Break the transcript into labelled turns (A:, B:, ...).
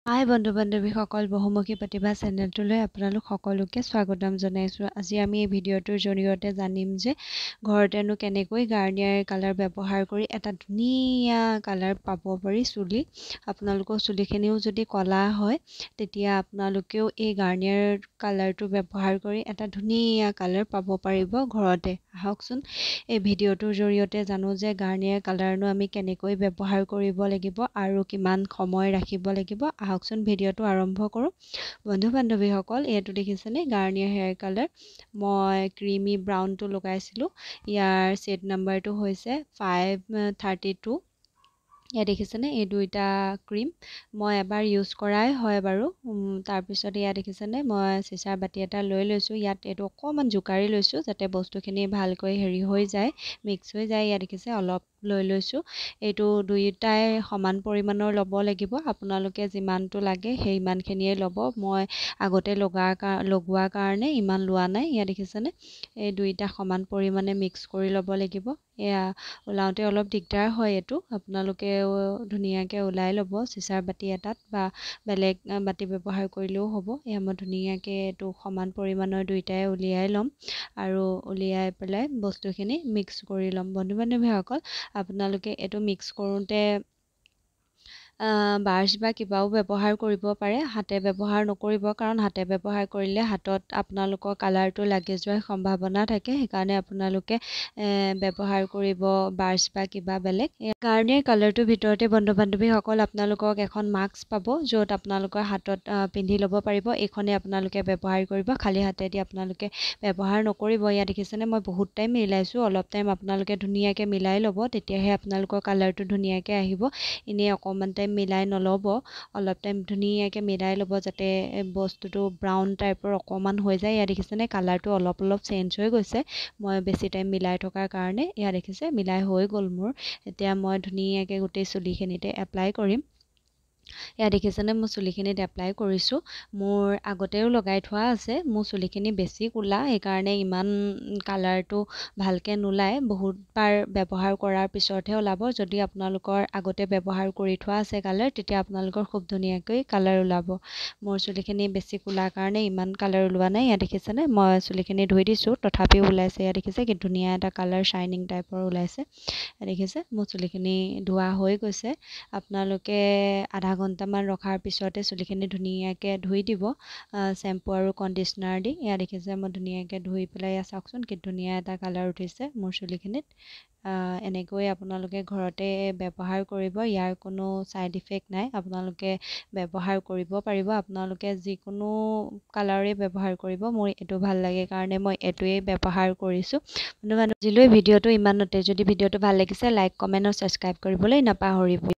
A: হাই বন্ধু বান্ধৱীসকল, বহুমুখী প্ৰতিভা চেনেলটোলৈ আপোনালোক সকলোকে স্বাগতম জনাইছোঁ। আজি আমি এই ভিডিঅ'টোৰ জৰিয়তে জানিম যে ঘৰতেনো কেনেকৈ গাৰ্নিয়াৰ কালাৰ ব্যৱহাৰ কৰি এটা ধুনীয়া কালাৰ পাব পাৰি চুলি। আপোনালোকৰ চুলিখিনিও যদি ক'লা হয়, তেতিয়া আপোনালোকেও এই গাৰ্নিয়াৰ কালাৰটো ব্যৱহাৰ কৰি এটা ধুনীয়া কালাৰ পাব পাৰিব ঘৰতে। আহকচোন, এই ভিডিঅ'টোৰ জৰিয়তে জানো যে গাৰ্নিয়াৰ কালাৰনো আমি কেনেকৈ ব্যৱহাৰ কৰিব লাগিব আৰু কিমান সময় ৰাখিব লাগিব। আহকচোন, ভিডিঅ'টো আৰম্ভ কৰোঁ। বন্ধু বান্ধৱীসকল, এইটো দেখিছেনে গাৰ্নিয়াৰ হেয়াৰ কালাৰ? মই ক্ৰিমি ব্ৰাউনটো লগাইছিলোঁ। ইয়াৰ ছেট নাম্বাৰটো হৈছে 532। এয়া দেখিছেনে, এই দুইটা ক্ৰীম মই এবাৰ ইউজ কৰাই হয় বাৰু। তাৰপিছত এয়া দেখিছেনে, মই চিচাৰ বাতি এটা লৈ লৈছোঁ। ইয়াত এইটো অকণমান জোকাৰি লৈছোঁ, যাতে বস্তুখিনি ভালকৈ হেৰি হৈ যায়, মিক্স হৈ যায়। ইয়াত দেখিছে, অলপ লৈ লৈছোঁ। এইটো দুয়োটাই সমান পৰিমাণৰ ল'ব লাগিব। আপোনালোকে যিমানটো লাগে সেই ইমানখিনিয়ে ল'ব। মই আগতে লগোৱাৰ কাৰণে ইমান লোৱা নাই। ইয়াত দেখিছেনে, এই দুইটা সমান পৰিমাণে মিক্স কৰি ল'ব লাগিব। এয়া ওলাওঁতে অলপ দিগদাৰ হয়। এইটো আপোনালোকেও ধুনীয়াকৈ ওলাই ল'ব চিচাৰ বাতি এটাত বা বেলেগ বাতি ব্যৱহাৰ কৰিলেও হ'ব। এয়া মই ধুনীয়াকৈ এইটো সমান পৰিমাণৰ দুইটাই উলিয়াই ল'ম আৰু উলিয়াই পেলাই বস্তুখিনি মিক্স কৰি ল'ম। বন্ধু বান্ধৱীসকল, আপোনালোকে এইটো মিক্স কৰোঁতে ব্ৰাছ বা কিবাও ব্যৱহাৰ কৰিব পাৰে। হাতে ব্যৱহাৰ নকৰিব, কাৰণ হাতে ব্যৱহাৰ কৰিলে হাতত আপোনালোকৰ কালাৰটো লাগি যোৱাৰ সম্ভাৱনা থাকে। সেইকাৰণে আপোনালোকে ব্যৱহাৰ কৰিব ব্ৰাছ বা কিবা বেলেগ। গাৰ্নিয়াৰ কালাৰটোৰ ভিতৰতে বন্ধু বান্ধৱীসকল, আপোনালোকক এখন মাস্ক পাব, য'ত আপোনালোকৰ হাতত পিন্ধি ল'ব পাৰিব। এইখনেই আপোনালোকে ব্যৱহাৰ কৰিব, খালী হাতেদি আপোনালোকে ব্যৱহাৰ নকৰিব। ইয়াত দেখিছেনে, মই বহুত টাইম মিলাইছোঁ। অলপ টাইম আপোনালোকে ধুনীয়াকৈ মিলাই ল'ব, তেতিয়াহে আপোনালোকৰ কালাৰটো ধুনীয়াকৈ আহিব। এনেই অকণমান টাইম মিলাই নল'ব। অলপ টাইম ধুনীয়াকৈ মিলাই ল'ব, যাতে বস্তুটো ব্ৰাউন টাইপৰ অকণমান হৈ যায়। ইয়াত দেখিছেনে, কালাৰটো অলপ অলপ চেঞ্জ হৈ গৈছে মই বেছি টাইম মিলাই থকাৰ কাৰণে। ইয়াত দেখিছে, মিলাই হৈ গ'ল মোৰ। এতিয়া মই ধুনীয়াকৈ গোটেই চুলিখিনিতে এপ্লাই কৰিম। এয়া দেখিছেনে, মোৰ চুলিখিনিত এপ্লাই কৰিছোঁ। মোৰ আগতেও লগাই থোৱা আছে। মোৰ চুলিখিনি বেছি ক'লা, সেইকাৰণে ইমান কালাৰটো ভালকৈ নোলায়। বহুতবাৰ ব্যৱহাৰ কৰাৰ পিছতহে ওলাব। যদি আপোনালোকৰ আগতে ব্যৱহাৰ কৰি থোৱা আছে কালাৰ, তেতিয়া আপোনালোকৰ খুব ধুনীয়াকৈ কালাৰ ওলাব। মোৰ চুলিখিনি বেছি ক'লা কাৰণে ইমান কালাৰ ওলোৱা নাই। ইয়াত দেখিছেনে, মই চুলিখিনি ধুই দিছোঁ, তথাপিও ওলাইছে। ইয়াত দেখিছে, কি ধুনীয়া এটা কালাৰ শ্বাইনিং টাইপৰ ওলাইছে। দেখিছে, মোৰ চুলিখিনি ধোৱা হৈ গৈছে। আপোনালোকে আধা ঘণ্টামান ৰখাৰ পিছতে চুলিখিনি ধুনীয়াকৈ ধুই দিব শ্বেম্পু আৰু কণ্ডিচনাৰ দি। এয়া দেখিছে, মই ধুনীয়াকৈ ধুই পেলাই, এয়া চাওকচোন, কি ধুনীয়া এটা কালাৰ উঠিছে মোৰ চুলিখিনিত। এনেকৈ আপোনালোকে ঘৰতে ব্যৱহাৰ কৰিব। ইয়াৰ কোনো ছাইড ইফেক্ট নাই, আপোনালোকে ব্যৱহাৰ কৰিব পাৰিব। আপোনালোকে যিকোনো কালাৰেই ব্যৱহাৰ কৰিব। মোৰ এইটো ভাল লাগে কাৰণে মই এইটোৱেই ব্যৱহাৰ কৰিছোঁ। বন্ধু বান্ধৱ, আজিলৈ ভিডিঅ'টো ইমানতে। যদি ভিডিঅ'টো ভাল লাগিছে, লাইক, কমেণ্ট আৰু ছাবস্ক্ৰাইব কৰিবলৈ নাপাহৰিব।